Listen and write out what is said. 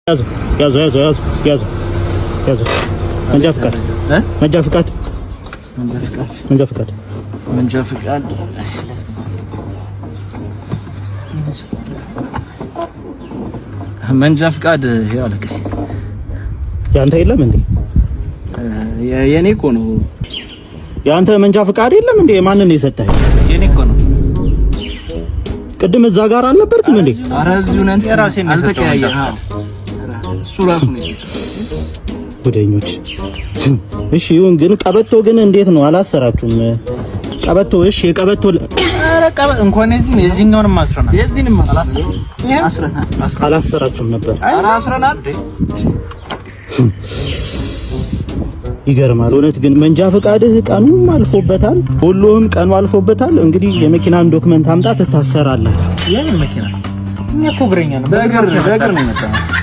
ያዙ ያዙ ያዙ ያዙ ያዙ ያዙ። መንጃ ፍቃድ፣ መንጃ ፍቃድ፣ መንጃ ፍቃድ፣ መንጃ ፍቃድ፣ መንጃ ፍቃድ፣ መንጃ ፍቃድ። ይኸው አለቃ። ያንተ የለም እንዴ? የኔ እኮ ነው። ያንተ መንጃ ፍቃድ የለም እንዴ? ማንን ነው የሰጠህ? የኔ እኮ ነው። ቅድም እዛ ጋር አልነበርክም እንዴ? ኧረ እዚሁ ነን። የራሴን ነው የሰጠው አልተቀያየም። መንጃ ፍቃድ። እሱ ራሱ ነው የሰጠው። ጉደኞች። እሺ ይሁን፣ ግን ቀበቶ ግን እንዴት ነው አላሰራችሁም? ቀበቶ እሺ፣ የቀበቶ ኧረ እንኳን የዚህን የዚህኛውንም አስረናል። የዚህንም አስረናል። አላሰራችሁም ነበር። ኧረ አስረናል። ይገርማል። እውነት ግን መንጃ ፈቃድህ ቀኑም አልፎበታል፣ ሁሉም ቀኑ አልፎበታል። እንግዲህ የመኪናን document አምጣ፣ ትታሰራለህ። የምን መኪና? እኛ እኮ እግረኛ ነው። በእግር በእግር ነው የመጣነው።